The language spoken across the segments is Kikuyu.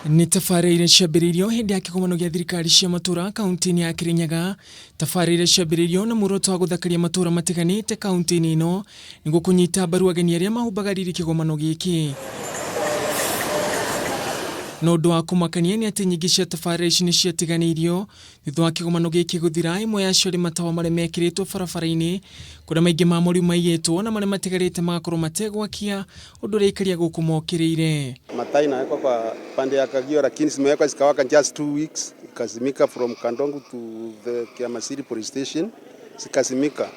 Nĩ tabarĩra iria ciambĩrĩirio hĩndĩ ya kĩgomano gĩa thirikari cia matũra kaunti-inĩ ya Kĩrĩnyaga. Tabarĩra iria ciambĩrĩirio na muoroto wa gũthakaria matũra matiganĩte kaunti-inĩ ĩno nĩguo kũnyita mbaru ageni arĩa mahumbaga riri kĩgomano gĩkĩ. No ũndũ wa kũmakania nĩ atĩ nyingĩ cia tabarĩra ici nĩ ciatiganĩirio thutha wa kĩgomano gĩkĩ gũthira, ĩmwe yacio arĩ matawa marĩa mekĩrĩtwo barabara-inĩ kũrĩa maingĩ mamo rĩu maiyĩtwo na marĩa matigarĩte magakorwo mategwakia ũndũ ũrĩa aikari a gũkũ mokĩrĩire. Mataa inawekwa kwa pande ya Kagio lakini zimewekwa zikawaka just 2 weeks, ikazimika from Kandongu to the Kiamasiri police station, zikazimika.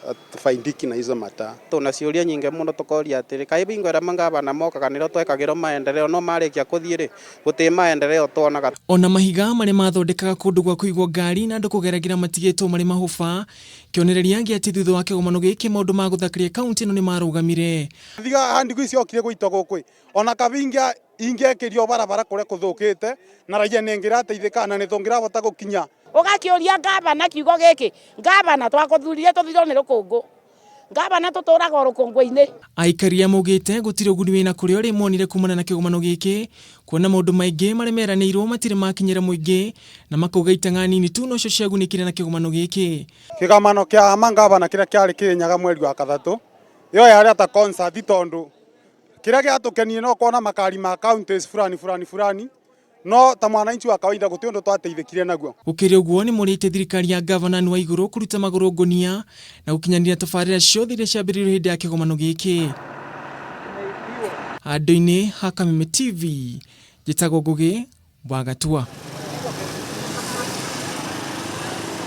Hatufaidiki na hizo mataa. Tuna ciũria nyingĩ mũno tũkoria atĩrĩ, kaĩ bingo ĩrĩa mangavana mokaga nĩrĩo twekagĩrwo maendeleo, no marĩkia kũthiĩ rĩ, gũtirĩ maendeleo tuonaga. Ona mahiga marĩa mathondekaga kũndũ gwa kũigwo ngari na andũ kũgeragĩra matigĩtwo marĩ mahũba, kĩonereria gĩa atĩ thutha wa kĩgomano gĩkĩ maũndũ ma gũthakaria kaunti ĩno nĩ marũgamire. Thiga handiku iciokire gũitwo gũkũ, ona kabingia ingĩekĩrio barabara kũrĩa kũthũkĩte na raia nĩngĩrateithĩka na nĩtũngĩrahota gũkinya. Ũgakĩũria ngavana kiugo gĩkĩ, ngavana, twakũthurire tũthirwo nĩ rũkũngũ, ngavana, tũtũraga o rũkũngũ-inĩ. Aikari a maugĩte gũtirĩ ũguni wĩna kũrĩ ũrĩa monire kumana na kĩgomano gĩkĩ, kuona maũndũ maingĩ marĩa meranĩirwo matirĩ makinyĩra mũingĩ, na makauga itang'a nini tu nocio ciagunĩkire na kĩgomano gĩkĩ. Kĩgomano kĩa mangavana kĩrĩa kĩarĩ Kĩrĩnyaga mweri wa 3 ĩyo yarĩ ta concert, tondũ kĩrĩa gĩatũkenirie no kuona makari ma counties fulani fulani fulani, no ta mwananchi wa kawaida gũtirĩ ũndũ twateithĩkire naguo. Gũkĩrĩ ũguo, nĩ morĩtie thirikari ya gavana Anne Waigũrũ kũruta magũrũ ngũnia na gũkinyanĩria tabarĩra ciothe iria ciambĩrĩirio hĩndĩ ya kĩgomano gĩkĩ. Handũ-inĩ ha Kameme TV, njĩtagwo Ngũgĩ wa Gatua.